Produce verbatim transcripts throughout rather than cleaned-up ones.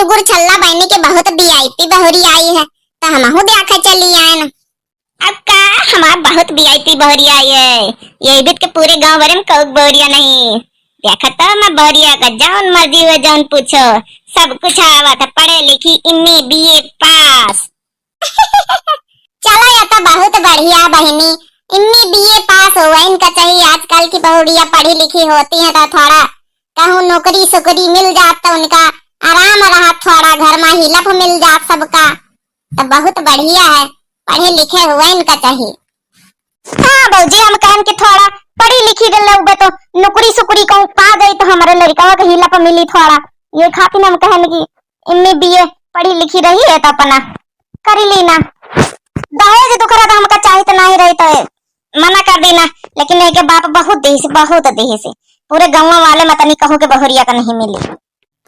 कुकुर छल्ला बहिनी के बहुत VIP बहुरी आई है, तो हमहू देखे चली आएन। अब का, हमार बहुत VIP बहुरिया आई है, यही बीत के पूरे गाँव भरे में कौक बहुरिया नहीं। देखा तो मैं बहुरिया का जौन मर्जी हुए जौन पूछो, सब कुछ आवत है, पढ़े लिखी, MA BA पास। चलो, ये तो बहुत बढ़िया बहिनी, MA BA पास हुआ इनका चाहिए। आजकल की बहुरिया पढ़ी लिखी होती है तो थोड़ा कहूँ नौकरी सोकरी मिल जात तो उनका आराम रहा, थोड़ा घर में हिलप मिल जात सबका। तो बहुत बढ़िया है, पढ़े लिखे हुए इनका चाहिए। हाँ भौजी, हम कहन कि थोड़ा पढ़ी लिखी रहबे तो नौकरी सुकरी कहूँ पा जाई तो हमारे लड़कवा के हिलप मिली थोड़ा। ये खातिर हम कहन कि MA BA पढ़ी लिखी रही है तो अपना करी ली ना। दहेज दुखरा तो हमका चाहित नहीं रही तो मना कर दी ना, लेकिन एके बाप बहुत देही से, बहुत देही से। पूरे गाँव वाले मतनी कहू के बहुरिया का नहीं मिली।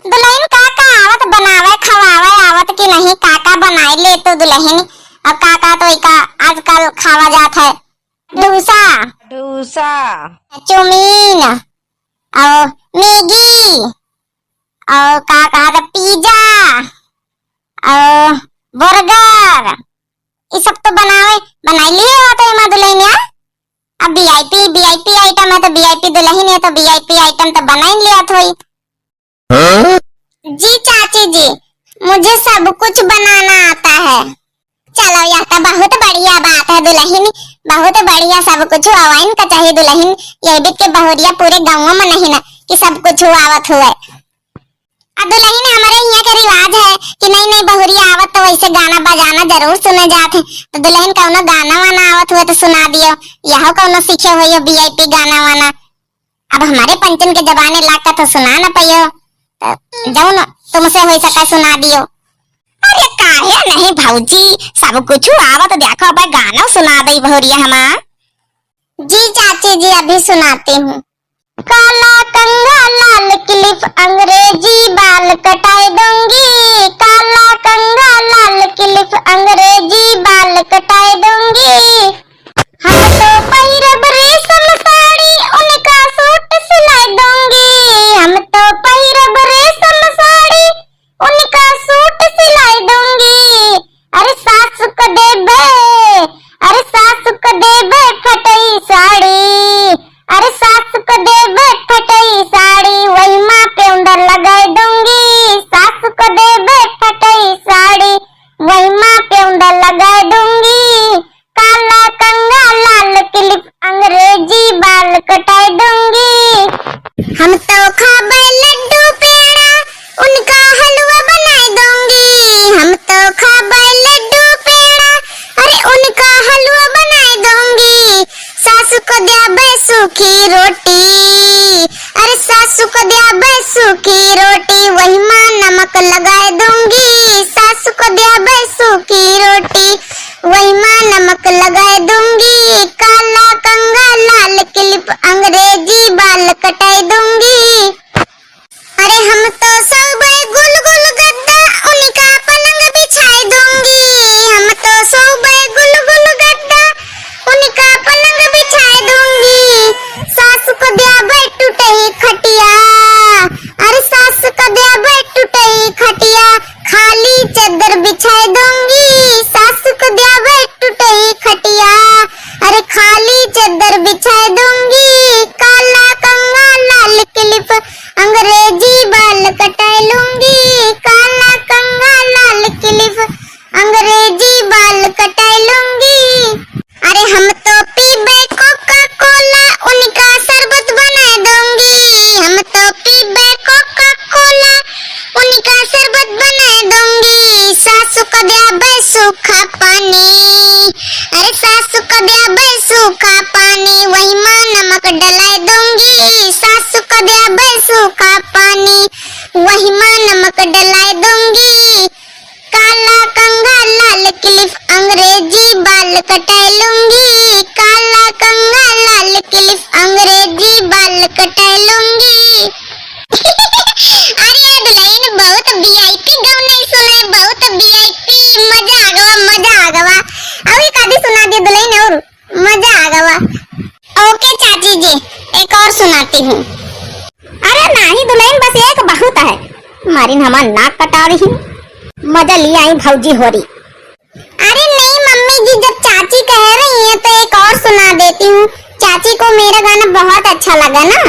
दुलहिन का का आवत बनावे, खवावे आवत कि नहीं? का का बनाई ले तू दुलहिन? और का का तो इका आजकल खावा जात है? डोसा। डोसा। चाउमीन। और मैगी। और का कहा था? पिज्जा। और बर्गर। ये सब तो बनावे, बनाई लिए हो तो एमा दुलहिन यार। अब VIP, VIP item है तो VIP दुलहिन है तो VIP item तो बनाई लिया थोई। हाँ? जी चाची जी, मुझे सब कुछ बनाना आता है। चलो, यह तो बहुत बढ़िया बात है दुलहिन, बहुत बढ़िया, सब कुछ अवाइन का चाहिए दुलहिन। यही बीत के बहुरिया पूरे गाँव में नहीं ना कि सब कुछ आवत हुए। आ दुलहिन, हमारे यहाँ के रिवाज है कि नई नई बहुरिया आवत तो वैसे गाना बजाना जरूर सुने जात है, तो दुलहिन कौनो गाना वाना आवत हुए तो सुना दियो, यहो कौनो सीखे हुए VIP गाना वाना। अब हमारे पंचन के जबाने लाग का तो सुना न पायो, तो जौन तुमसे हो सका सुना दियो। अरे काहे नहीं भौजी, सब कुछ आवत, देखो अब गाना सुना दई बहुरिया हमार। जी चाची जी, अभी सुनाती हूँ। काला कंघा लाल क्लिप अंग्रेजी बाल कटाए दूंगी, काला कंघा लाल क्लिप अंग्रेजी बाल कटाए दूंगी। हम तो पहिरब रेशम साड़ी, उनका सूट सिलाए दूंगी। हम तो पहिरब रेशम साड़ी, उनका सूट सिलाए दूंगी। अरे सासु को देबे, अरे सासु को देबे फटई साड़ी। अरे सासु को देबे फटई साड़ी, वही माँ पे उंदर लगाए दूंगी। सासु को देबे फटई साड़ी, वही माँ पे उंदर लगाए दूंगी। काला कंघा लाल क्लिप अंग्रेजी बाल कटाए दूंगी। हम तो खाबे लड्डू पेड़ा, उनका हलवा बनाए दूंगी। हम तो खाबे लड्डू पेड़ा, अरे उनका हलवा बनाए दूंगी। सासु को द्याबे सूखी रोटी, अरे सासु को द्याबे सूखी रोटी, वही माँ नमक लगाए दूंगी। सासु को द्याबे सूखी रोटी, वही माँ नमक लगाए दूंगी। काला कंघा लाल क्लिप अंग्रेजी बाल कटाए दूंगी। अरे हम तो सोबे गुल गुल गद्दा, उनका पलंग बिछाए दूंगी। हम तो सोबे गुल गुल गद्दा, उनका पलंग बिछाए दूंगी। सासु को द्याबे टूटही खटिया, अरे सासु को द्याबे टूटही खटिया, खाली चद्दर बिछाए दूंगी। सासु को द्याबे टूटही खटिया, अरे खाली चद्दर बिछाए दूंगी। काला कंघा लाल क्लिप अंग्रेजी बाल कटाए लूंगी। काला कंघा लाल क्लिप अंग्रेजी बाल कटाए लूंगी। अरे हम तो पीबे कोका कोला, उनका शरबत बनाए दूंगी। हम तो पीबे कोका कोला, उनका शरबत बनाए दूंगी। सासु को द्याबे सूखा पानी, अरे सासु को द्याबे सूखा पानी, वही माँ नमक डलाए दूंगी। सासु को द्याबे सूखा पानी, वही माँ नमक डलाए दूंगी। काला कंघा लाल क्लिप अंग्रेजी बाल कटाए लूंगी। काला कंघा लाल क्लिप अंग्रेजी बाल कटाए लूंगी। अरे ये दुलहिन बहुत VIP गाना सुनाए, बहुत VIP, मजा आ गवा, मजा आ गवा। अउर एक आधी सुना दे दुलहिन, अउर मजा आ गवा। OK चाची जी, एक और सुनाती हूँ। अरे नाही दुलहिन, बस एक बहुत है। मारिन हमार नाक कटा रही। मजा लिया आई भौजी होरी। अरे नहीं मम्मी जी, जब चाची कह रही हैं तो एक और सुना देती हूँ। चाची को मेरा गाना बहुत अच्छा लगा ना।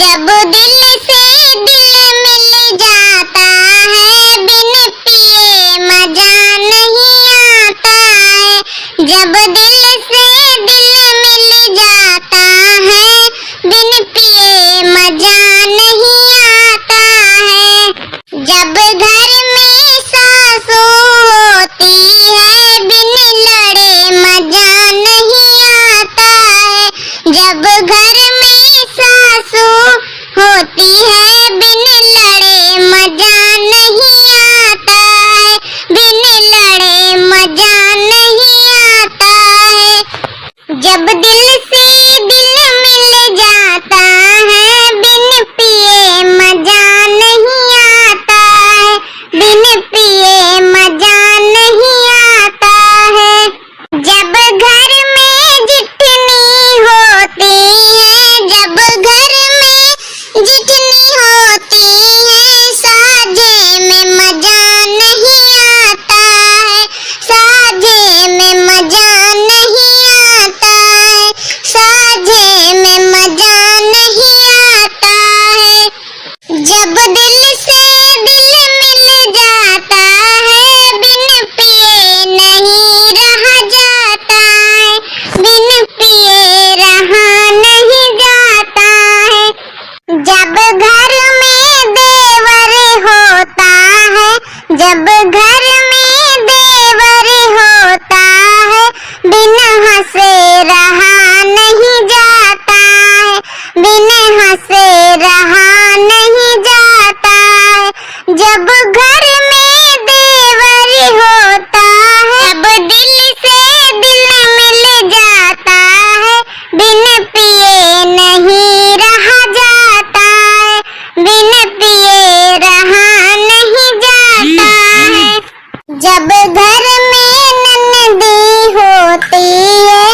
जब दिल से दिल मिल जाता है, बिन पिए मजा नहीं आता है। जब दिल से दिल मिल जाता है, बिन पिए मजा नहीं आता है। जब घर में सासू होती है, बिन लड़े मजा नहीं आता है। जब घर में सासू होती है, बिन लड़े मजा नहीं आता है, बिन लड़े मजा नहीं आता है। जब दिल से दिल मिल जाता है, बिन पिए मजा नहीं आता है, बिन पिए मजा नहीं आता है। जब घर में जितनी होती है, जब घर में जितनी होती है, साझे में मजा नहीं आता है, साझे में मजा नहीं आता है, साझे में मजा नहीं आता है। जब दिल से दिल मिल जाता है, बिन पिए नहीं रहा जाता है, बिन पिए रहा नहीं जाता है। जब घर में देवर होता है, जब घर में देवर होता है, बिन हंसे रहा नहीं जाता है, बिन हंसे रहा नहीं जाता है। जब घर में देवर होता है, जब दिल से दिल मिल जाता है, बिन पिए नहीं रहा जाता है, बिन पिए रहा नहीं जाता है। जब घर में ननदी होती है,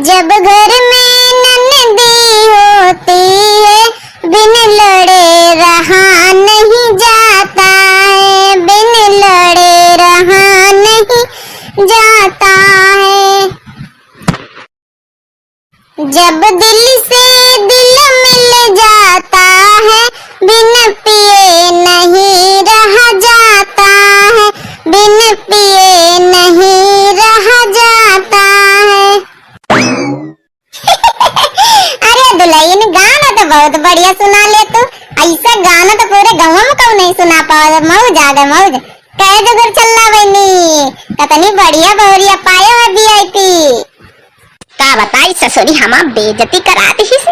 जब घर में ननदी होती है, बिन लड़े रहा नहीं जाता है, बिन लड़े रहा नहीं जाता है। जब दिल से दिल मिल जाता है, बिन पिए नहीं रहा जाता है, बिन पिए नहीं रहा जाता है। अरे दुलहिन, गाना तो बहुत बढ़िया सुना ले तू। ऐसा गाना तो पूरे गाँव में कहू नहीं सुना पावा। मौज आ गए, मौज। कहे जोगर चल्ला बहिनी, कतनी बढ़िया बहुरिया पायो है वीआईपी। का बताई ससुरी, हमार बेइज्जती करा दिहिस।